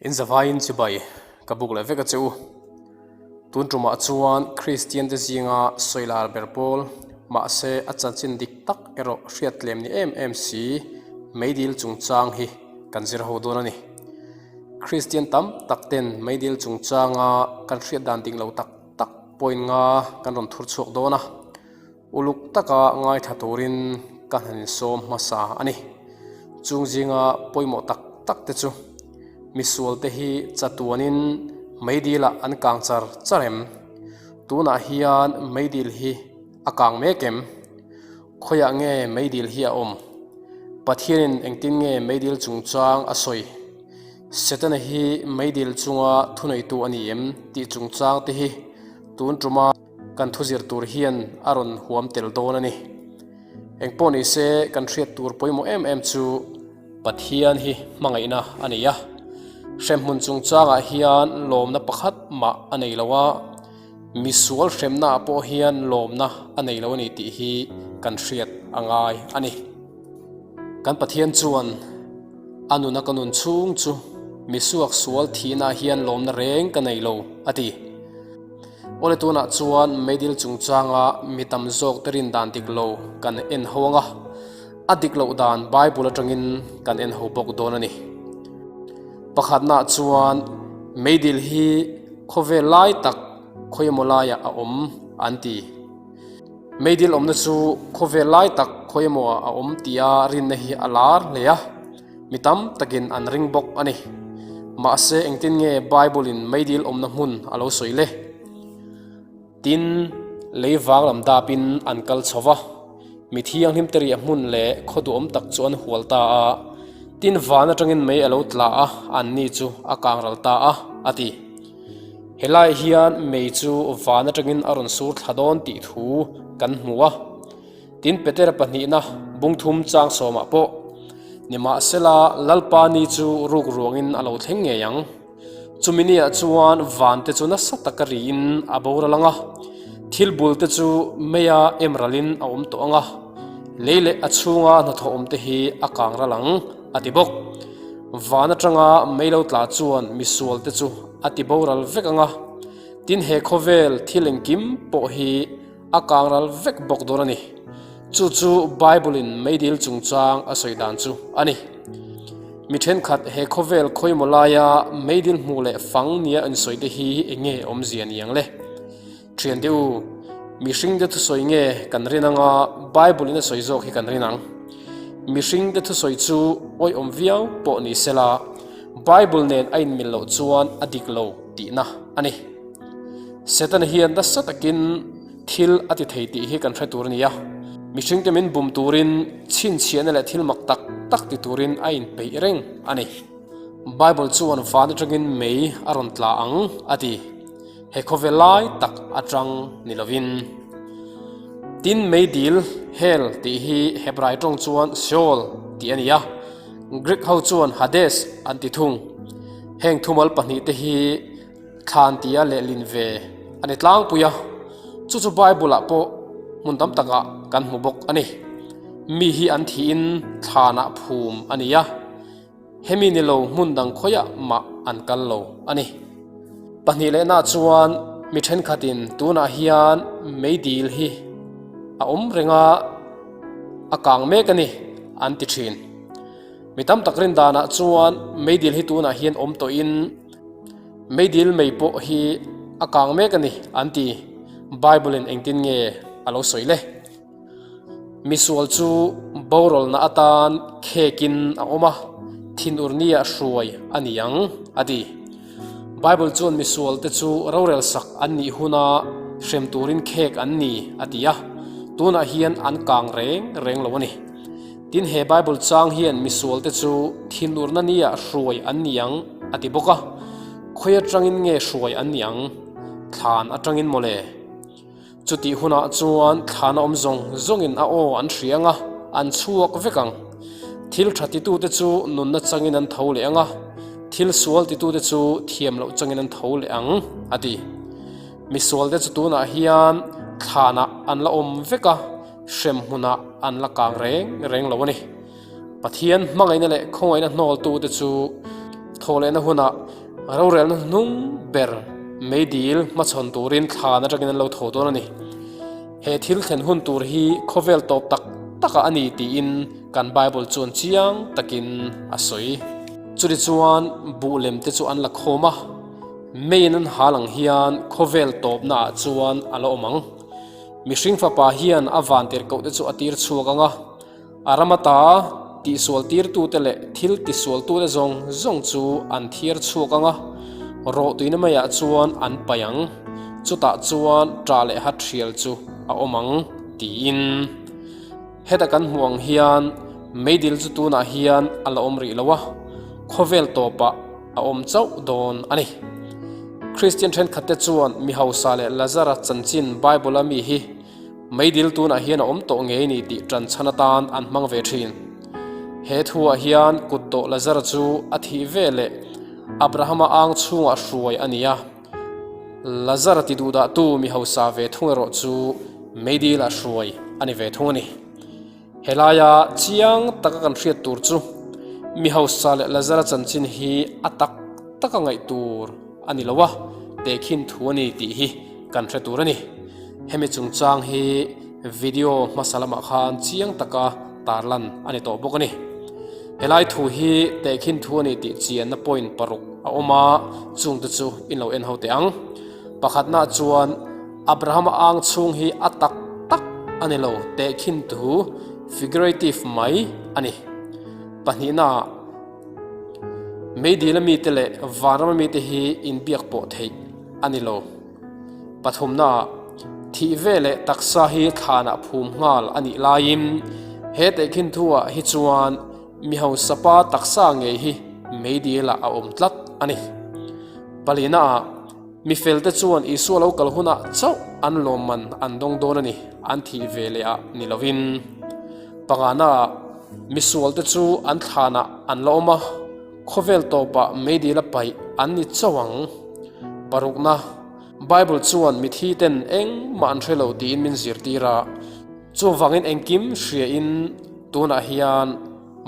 In zavaiin chibai ka buk leh vek a che u. Tun tumah chuan Kristian te zinga sawilar ber pawl, mahse a chanchin dik tak erawh hriat tlem ni em em si meidil chungchang hi kan zir ho dawn a ni. Kristian tam tak ten meidil chungchanga kan hriat dan dik lo tak tak point nga kan rawn thur chhuak dawn a. Uluk taka ngaithla turin ka han insawm hmasa a ni. Chung zinga pawimawh tak tak te chu misualte hi chatuanin meidilah an kang char char em? Tunah hian meidil hi a kang mek em? Khawiah nge meidil hi a awm? Pathianin engtin nge meidil chungchang a sawi? Setana hi meidil chunga thuneitu a ni em? Tih chungchang te hi tun tuma Kan thu zir tur hian a rawn huam tel dawn a ni. Engpawh ni se kan hriat tur pawimawh em em chu Pathian hi hmangaihna a nei a. Hremhmun chungchangah hian lawmna pakhat mah a nei lo a, misual hremnaah pawh hian lawmna a nei lo a ni tih hi kan hriat a ngai a ni. Kan Pathian chuan a nuna ka nun chhung chu misuak sual thihnaah hian lawmna reng ka nei lo a ti. Awle tunah chuan meidil chungchanga mi tam zawk te rin dan dik lo kan en ho ang a, a dik loh dan Bible atangin kan en ho bawk dawn a ni. Pakhatnaah chuan meidil hi khawvel lai tak khawiemaw laiah a awm an ti. Meidil awmna chu khawvel lai tak khawiemaw ah a awm tia rinna hi a lar hle a. Mi tam takin an ring bawk a ni. Mahse engtin nge Bible in meidil awmna hmun a lo sawi le? Tin, lei vang lam dapin an kal chho va, mi thianghlim te riah hmun leh khaw duhawm tak chu an hual ta a. Tin, van atangin mei a lo tla a, anni chu a kang ral ta a, a ti. Helai hian mei chu van atangin a rawn sur thla dawn tih thu kan hmu a. Tin, Petera pahnihna bungthum chang sawmah pawh, Nimahsela, Lalpa ni chu ruk ruangin a lo thleng ngei ang. Chumi niah chuan vante chu nasa taka riin a boral ang a, thil bulte chu meia em ralin a awm tawh ang a, lei leh a chhunga hnathawh awmte hi a kang ral ang, a ti bawk. Van atanga mei lo tla chuan misualte chu a ti boral vek ang a, tin he khawvel thil engkim pawh hi A kang ral vek bawk dawn a ni. Chu chu Bible-in meidil chungchang a sawi dan chu a ni. Mi thenkhat he khawvel khawimaw laia meidil hmuh leh fang nia insawi te hi eng nge awmzia ni ang le? Thiante u, mihringte thusawi nge kan rin anga Bible-in a sawi zawk hi kan rin ang? Mihringte thusawi chu awihawm viau pawh ni sela, Bible nen a inmil loh chuan a dik lo tihna a ni. Setana hian nasa takin thil a ti thei tih hi kan hre tur a ni a, mihringte min bum turin chhinchhiahna leh thil mak tak tak ti turin a inpeih reng a ni. Bible chuan van atangin mei a rawn tla ang a ti. He khawvel lai tak atang ni lovin. Tin mei dil, hell, tih hi Hebrai tawng chuan Sheol tih a ni a, Greek ho chuan Hades an ti thung. Heng thumal pahnihte hi Thlan tia lehlin ve a ni tlangpui a, chu chu Bible ah pawh hmun tam takah kan hmu bawk a ni. Mi hi an thihin thlanah phum a ni a, hemi ni lo hmun dang khawiah mah an kal lo a ni. Pahnih lehna chuan mi thenkhatin tunah hian meidil hi a awm reng a, a kang mek a ni an ti thin. Mi tam tak rin danah chuan meidil hi tunah hian awm tawhin, Meidil mei pawh hi a kang mek a ni an ti. Bible in engtin nge a lo sawi le? Misual chu borawlna atan khekin a awm a, thinur nia hruai a ni ang a ti. Bible chuan misual te chu rorel sak an nih huna hrem turin khek an ni a ti a, tunah hian an kang reng reng lo a ni. Tin, he Bible chang hian misualte chu thinurna nia hruai an ni ang a ti bawk a. Khawi atangin nge hruai an ni ang? Thlan atangin mawle. Chutih hunah chuan thlana awm zawng zawngin a aw an hria ang a, an chhuak vek ang. Thil tha titute chu nunna changin an tho leh ang a, thil sual titute chu thiam loh changin an tho leh ang, a ti. Misualte chu tunah hian thlanah an la awm vek a. Hrem hmunah an la kang reng reng lo a ni. Pathian hmangaihna leh khawngaihna hnawltute chu thawhlehna hunah. Rorelna hnung ber meidil hmachhawn turin thlan atangin an lo tho dawn a ni. He thil thlen hun tur hi khawvel tawp tak takah a ni tiin kan Bible chuan chiang takin a sawi. Chutichuan buh lem te chu an la khawm a, meiin an hal ang hian khawvel tawpnaah chuan a la awm ang. Mihring fapa hian a vantirhkoh te chu a tir chhuak ang a, A ram ata tihsualtirtute leh thil tisualtute zawng zawng chu an thiar chhuak ang a, rawhtuina maiah chuan an paih ang, chutah chuan ṭah leh hat hrial chu a awm ang, tiin. Heta kan hmuh ang hian meidil chu tunah hian a la awm rih lo a, khawvel tawpah a awm chauh dawn a ni. Kristian ṭhenkhatte chuan mi hausa leh Lazara chanchin Bible-a mi hi Meidil tunah hian a awm tawh ngei ni tih ṭan chhan atan an hmang ve ṭhin. He thuah hian kutdawh Lazara chu a thih ve leh Abrahama ang chhungah hruai a ni a. Lazara ti duhdahtu mi hausa ve thung erawh chu meidilah hruai a ni ve thung a ni. Helaia chiang taka kan hriat tur chu mi hausa leh Lazara chanchin hi a tak taka ngaih tur a ni lo a, tehkhin thu a ni tih hi kan hre tur a ni. Hemi chungchang hi video hmasa lamah khan chiang taka tarlan a ni tawh bawk a ni. Helai thu hi tehkhin thu a ni tih chianna point paruk a awm a, chungte chu in lo en ho teh ang. Pakhatnaah chuan Abrahama ang chhung hi a tak tak a ni lo, tehkhin thu figurative mai a ni. Pahnihnaah Meidil a mite leh vanram a mite hi inbiak pawh theih a ni lo. Pathumnaah, thih ve leh taksa hi thlanah phum nghal a nih laiin he tehkhin thuah hi chuan mi hausa pa taksa ngei hi meidilah a awm tlat a ni. Palinaah, mi felte chuan Isua lo kal hunah chauh an lawmman an dawng dawn a ni, an thih ve lehah ni lovin. Panganaah, misualte chu an thlanah an la awm a, Khawvel tawpah meidil a paih an ni chauh ang. Parukna, Bible chuan mithi ten engmah an hre lo tiin min zirtir a, chuvangin engkim hriain tunah hian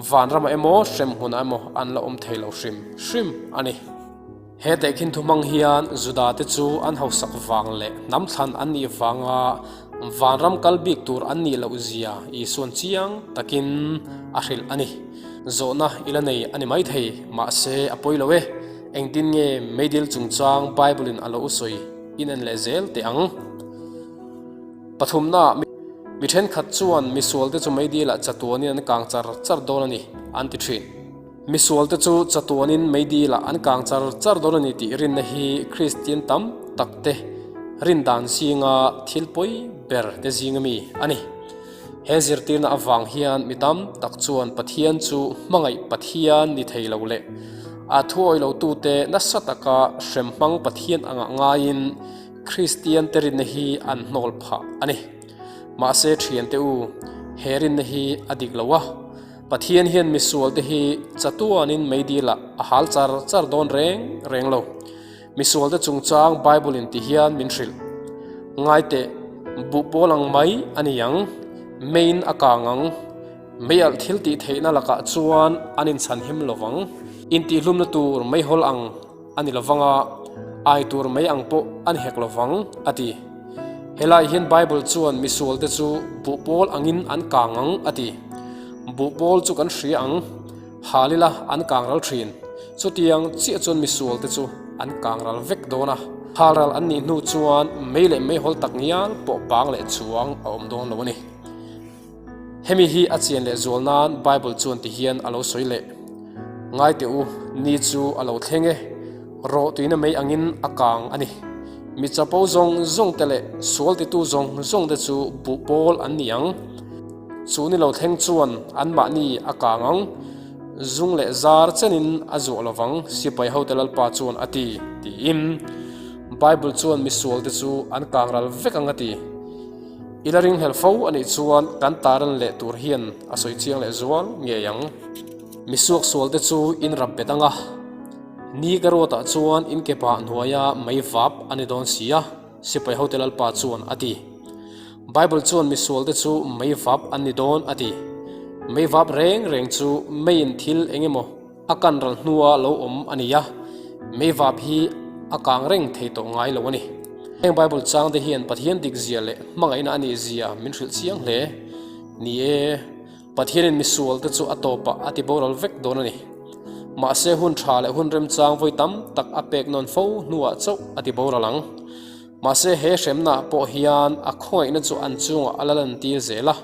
vanramah emaw hremhmunah emaw an la awm thei lo hrim hrim a ni. He tehkhin thu hmang hian Juda te chu an hausak vang leh hnam thlan an nih vanga vanram kal bik tur an nih loh zia Isuan chiang takin a hrilh a ni. Zawhna i la nei a ni maithei, mahse a pawi lo e. Engtin nge meidil chungchang Bible in a lo sawi in en leh zel teh ang. Pathumna, mi thenkhat chuan misualte chu meidilah chatuanin an kang char char dawn a ni an ti thin. Misualte chu chatuanin meidilah an kang char char dawn a ni tih rinna hi Kristian tam takte rin dan zinga thil pawi ber te zinga mi a ni. He zirtirna avang hian mi tam tak chuan Pathian chu hmangaih Pathian ni thei lo leh a thuawi lotute nasa taka hrem hmang Pathian angah ngaiin Kristiante rinna hi an hnawl phah a ni. Mahse thiante u, he rinna hi a dik lo a, Pathian hian misualte hi chatuanin meidilah a hal char char dawn reng reng lo. Misualte chungchang Bible in ti hian min hrilh. Ngai teh, buh pawl ang mai a ni ang, meiin a kang ang, meialh thil tih theihna lakah chuan an inchhanhim lo vang, intihhlumna tur meihawl ang a ni lo vang a, ai tur mei ang pawh a ni hek lo vang, a ti. Helai hian Bible chuan misualte chu buh pawl angin an kang ang, a ti. Buh pawl chu kan hria ang. Hal ila an kang ral thin. Chutiang chiah chuan misualte chu an kang ral vek dawn a. Hal ral an nih hnu chuan mei leh meihawl tak ngial pawh bang leh chuang a awm dawn lo a ni. Hemi hi a chian leh zual nan Bible chuan ti hian a lo sawi leh. Ngai teh u, ni chu a lo thleng e, rawh tuina mei angin a kang a ni. Mi chapo zawng zawng te leh sual titu zawng zawng te chu buh pawl an ni ang. Chu ni lo thleng chuan anmahni a kang ang, zung leh zar chenin a zuah lo vang, sipai hote Lalpa chuan a ti, tiin Bible chuan misualte chu an kang ral vek ang a ti. I la ringhlel fo a nih chuan kan taran leh tur hian a sawi chiang leh zual ngei ang. Misuak sualte chu in rap bet ang a, ni ka ruatah chuan in ke pah hnuaia mei vap a ni dawn si a. Sipai hote Lalpa chuan a ti. Bible chuan misualte chu mei vap an ni dawn a ti. Mei vap reng reng chu meiin thil eng emaw a kan ral hnua lo awm a ni a. Meivap hi a kang reng thei tawh ngai lo a ni. Heng Bible changte hian Pathian dikzia leh hmangaihna a nihzia min hrilh chiang hle. Ni e, Pathianin misualte chu a tawpah a ti boral vek dawn a ni. Mahse hun tha leh hun remchang vawi tam tak a pek nawn fo hnuah chauh a ti boral ang. Mahse he hremnaah pawh hian a khawngaihna chu an chungah a la lantir zel a.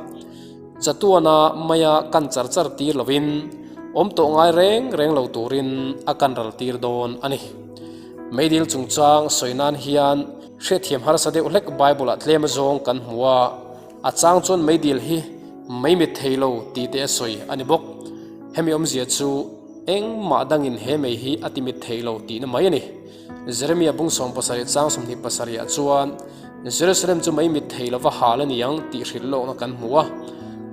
Chatuana maia kan char char tir lovin awm tawh ngai reng reng lo turin a kan ral tir dawn a ni. Meidil chungchang sawi nan hian hriatthiam harsa deuh hlek Bible-ah tlem azawng kan hmu a. A chang chuan meidil hi mei mit thei lo tih te a sawi a ni bawk. Hemi awmzia chu engmah dangin he mei hi a ti mit thei lo tihna mai a ni. Jeremia bung 70 chang 27 ah chuan Jerusalem chu mei mit thei lova hal a ni ang tih hrilh lawkna kan hmu a.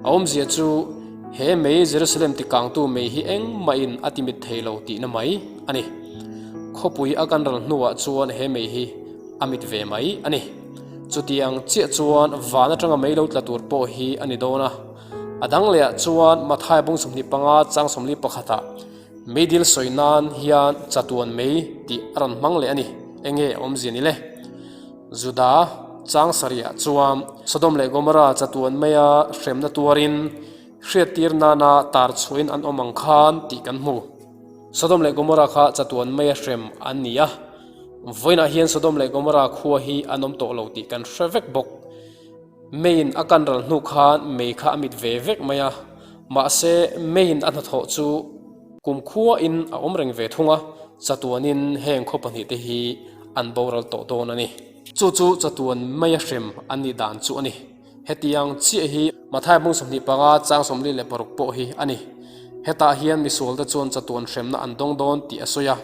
A awmzia chu he mei Jerusalem tikangtu mei hi engmahin a ti mit thei lo tihna mai a ni. Khawpui a kan ral hnuah chuan he mei hi a mit ve mai a ni. Chutiang chiah chuan van atanga mei lo tla tur pawh hi a ni dawn a. A dang lehah chuan Mathai bung 25 chang 41 ah meidil sawi nan hian chatuan mei tih a rawn hmang leh a ni. Enge a awmzia ni le? Juda chang sarihah chuan Sodom leh Gomorrah chatuan meia hremna tuarin hriattir nana tar chhuahin an awm ang khan tih kan hmu. Sodom leh Gomorrah kha chatuan meia hrem an ni a. Vawiinah hian Sodom leh Gomorrah khua hi an awm tawh lo tih kan hre vek bawk. Meiin a kan ral hnu khan mei kha a mit ve vek mai a, mahse meiin a hnathawh chu kum khuain a awm reng ve thung a, chatuanin heng khaw pahnihte hi an boral tawh dawn a ni. Chu chu chatuan meia hrem an nih dan chu a ni. Hetiang chiah hi Mathai bung 25 chang 46 pawh hi a ni. Hetah hian misualte chuan chatuan hremna an dawng dawn tih a sawi a.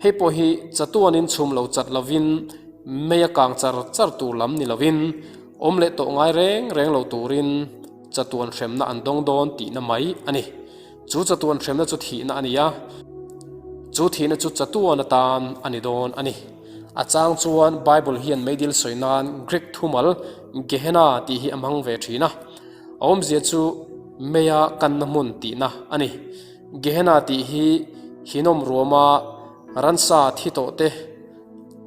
Hei pawh hi chatuanin chhum lo chat lovin mei a kang char char tur lam ni lovin awm leh tawh ngai reng reng lo turin chatuan hremna an dawng dawn tihna mai a ni. Chu chatuan hremna chu thihna a ni a, chu thihna chu chatuan atan a ni dawn a ni. A chang chuan Bible hian meidil sawi nan Greek thumal Gehenna tih hi a hmang ve thin a. A awmzia chu meia kanna hmun tihna a ni. Gehenna tih hi Hinnom ruama ransa thi tawh te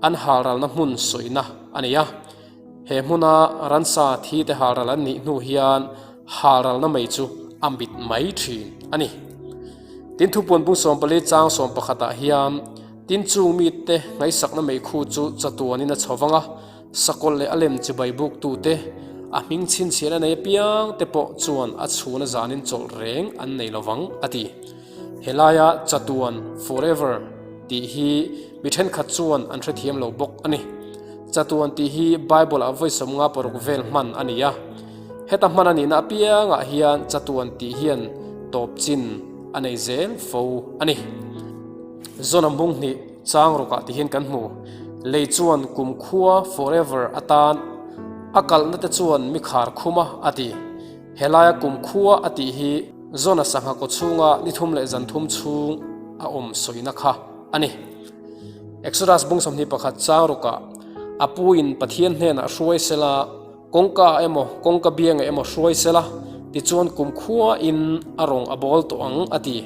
an halralna hmun sawina a ni a. He hmuna ransa thi te halral an nih hnu hian halralna mei chu a mit mai thin a ni. Tin thupuan bung 14 chang 11 ah hian tin chung mite ngaihsakna meikhu chu chatuanin a chho vang a, sakawlh leh a lem chibai buktute a hming chhinchhian a nei apiang te pawh chuan a chhuna zanin chawlh reng an nei lo vang a ti. Helaia chatuan, forever, tih hi mi thenkhat chuan an hrethiam lo bawk a ni. Chatuan tih hi Bible-ah vawi 56 vel hman a ni a. Heta hman a nihna apiangah hian chatuan tih hian tawp chin a nei zel fo a ni. Zona hmung hnih chang rawkah ti hian kan hmu. Lei chuan kumkhua, forever, atan a kalhna te chuan mi khar khum a, a ti. Helaia kumkhua a tih hi Zona sangha kaw chhunga ni thum leh zan thum chhung a awm sawina kha a ni. Exodus bung 21 chang rukah a puin Pathian hnenah hruai sela, kawngka ah emaw kawngka biangah emaw hruai sela, tichuan kumkhua in a rawng a bawl tawh ang a ti.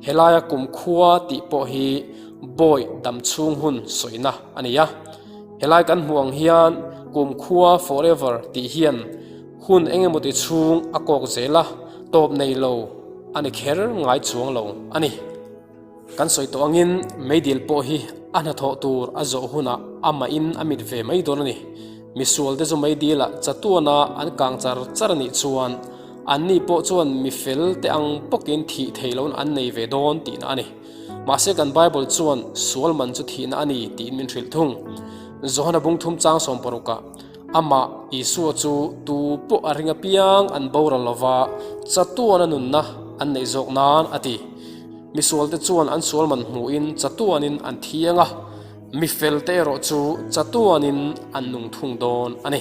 Helaia kumkhua tih pawh hi bawi dam chhung hun sawina a ni a. Helai kan hmuh ang hian kumkhua forever tih hian Hun engemawti chhung a kawk zel a, tawp nei lo a ni kher ngai chuang lo a ni. Kan sawi tawh angin meidil pawh hi a hnathawh tur a zawh hunah amahin a mit ve mai dawn a ni. Misualte chu meidilah chatuana an kang char char a nih chuan anni pawh chuan mi fel te ang bawkin thih theih lohna an nei ve dawn tihna a ni. Mahse kan Bible chuan sual man chu thihna a ni tiin min hrilh thung. Johana bung thum chang 60 ah Amah, Isua chu tu pawh a ring apiang an boral lova, chatuana nunna an neih zawk nan a ti. Misualte chuan an sual man hmuhin chatuanin an thiang a, mi felte erawh chu chatuanin an nung thung dawn a ni.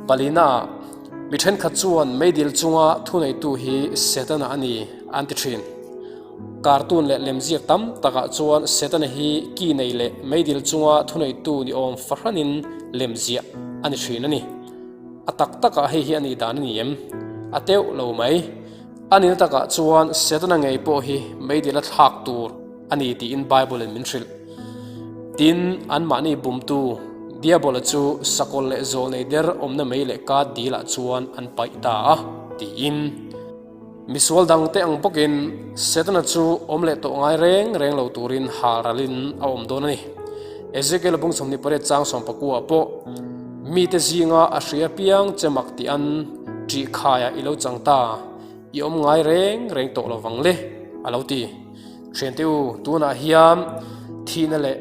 Palina, Mi thenkhat chuan meidil chunga thuneitu hi Setana a ni an ti thin. Cartoon leh lemziak tam takah chuan Setana hi ki nei leh meidil chunga thuneitu ni awm fahranin lemziah a ni thin a ni. A tak takah hei hi a nih dan a ni em? A teuh lo mai. A nihna takah chuan Setana ngei pawh hi meidil a thlak tur. a ni tiin Bible-in min hrilh. Tin, anmahni bumtu Diabola chu sakawlh leh zawlnei der awmna mei leh kat dilah chuan an paih ta a, tiin. Misual dangte ang bawkin Setana chu awm leh tawh ngai reng reng lo turin hal ralin a awm dawn a ni. Ezekiel bung 28 chang sawmpakua pawh mite zinga a hria piang che mak tih an ṭih khaiah i lo chang ta, i awm ngai reng reng tawh lo vang le, a lo ti. Thiante u, tunah hian thihna leh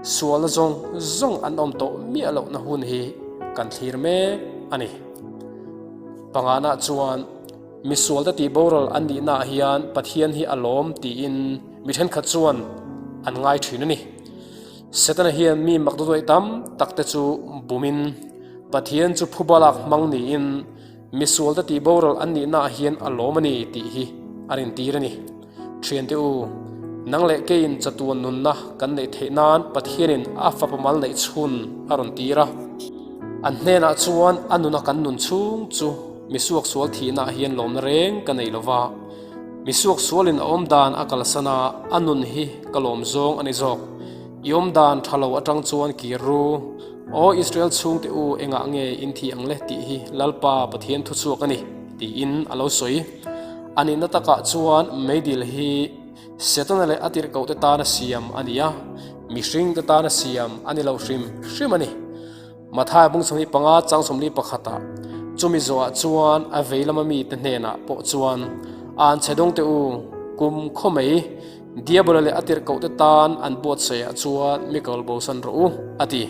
sualna zawng zawng an awm tawh miah lohna hun hi kan thlir mek a ni. Pangana chuan misualte tih boral an nihnaah hian Pathian hi a lawm tiin mi thenkhat chuan an ngai thin a ni. Setana hian mi mak duduai tam takte chu bumin Pathian chu phuba lak hmang niin misualte tih boral an nihnaah hian a lawm a ni tih hi a rintir a ni. Thiante u, nang leh keiin chatuan nunna kan neih theih nan Pathianin a fapa mal neih chhun a rawn tir a. An hnenah chuan a nuna kan nun chhung chu misuak sual thihnaah hian lawmna reng ka nei lo va, misuak sualin a awm dan a kalsan a, a nun hi ka lawm zawng a ni zawk. I awm dan tha lo atang chuan kir ru. Aw Israel chhungte u, engah nge in thih ang le tih hi Lalpa Pathian thuchhuak a ni, tiin a lo sawi. A nihna takah chuan meidil hi Setana leh a tirhkohte tana siam a ni a, mihringte tana siam a ni lo hrim hrim a ni. Mathaia bung 25 chang 41ah chumi zawhah chuan a vei lama mite hnenah pawh chuan, An chhe dawngte u, kum khaw mai Diabola leh a tirhkohte tan an buatsaihah chuan mi kal bosan rawh u, a ti.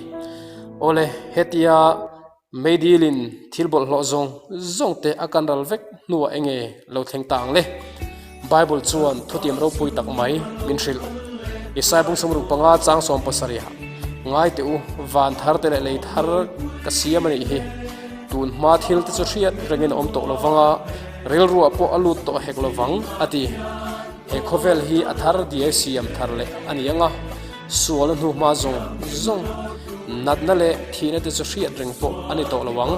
Awle, hetia Meidilin thil bawlhhlawh zawng zawng te a kan ral vek hnuah enge lo thleng ta ang le? Bible chuan thutiam ropui tak mai min hrilh. Isaiah bung 65 chang 17 ah, Ngai teh u, van thar te leh lei thar ka siam a nih hi. Tun hma thil te chu hriat rengin a awm tawh lo vang a, rilruah pawh a lut tawh hek lo vang, a ti. He khawvel hi a thar diai siam thar leh a ni ang a. Sualna hnuhma zawng zawng, natna leh thihna te chu hriat reng pawh a ni tawh lo ang.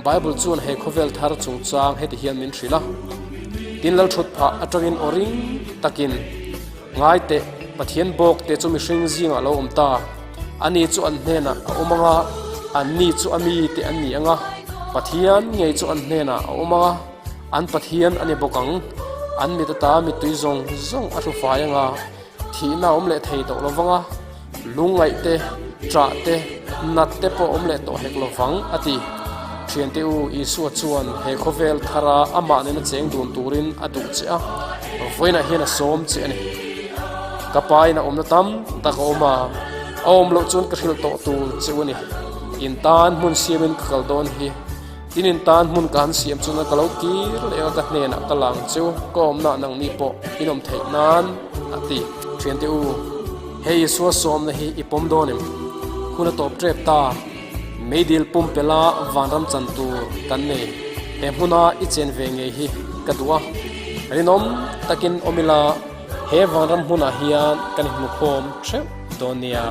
Bible chuan he khawvel thar chungchang heti hian min hrilh a, Tin Lalthut phah atangin aw ring takin, Ngai teh, Pathian bawk te chu mihring zingah lo awm ta. Ani chu an hnenah a awm ang a, anni chu a mi te an ni ang a, Pathian ngei chu an hnenah a awm ang a, an Pathian a ni bawk ang. An mit ata mittui zawng zawng a hrufai ang a, Thihna awm leh thei tawh lo vang a, lungngaih te, ṭah te, nat te pawh awm leh tawh hek lo vang, a ti. Ṭhiante u, Isua chuan he khawvel thara amah nena cheng dun turin a duh che a, vawiinah hian a sawm che a ni. Ka pa in a awmna tam tak a awm a, a awm loh chuan ka hrilh tawh tur che u a ni. In tan hmun siamin ka kal dawn hi. Tin in tan hmun ka han siam chuan ka lo kir leh a, ka hnenah ka lang chu ka awmna nangni pawh in awm theih nan a ti. Thiante u, hei Isua sawmna hi i pawm dawn em? Hun a tawp tep ta, meidil pumpela vanram chan tur kan nei. He hmuna i chen ve ngei hi ka duh a, rinawm takin awm ila he vanram hmunah hian kan inhmukhawm theuh dawn nia.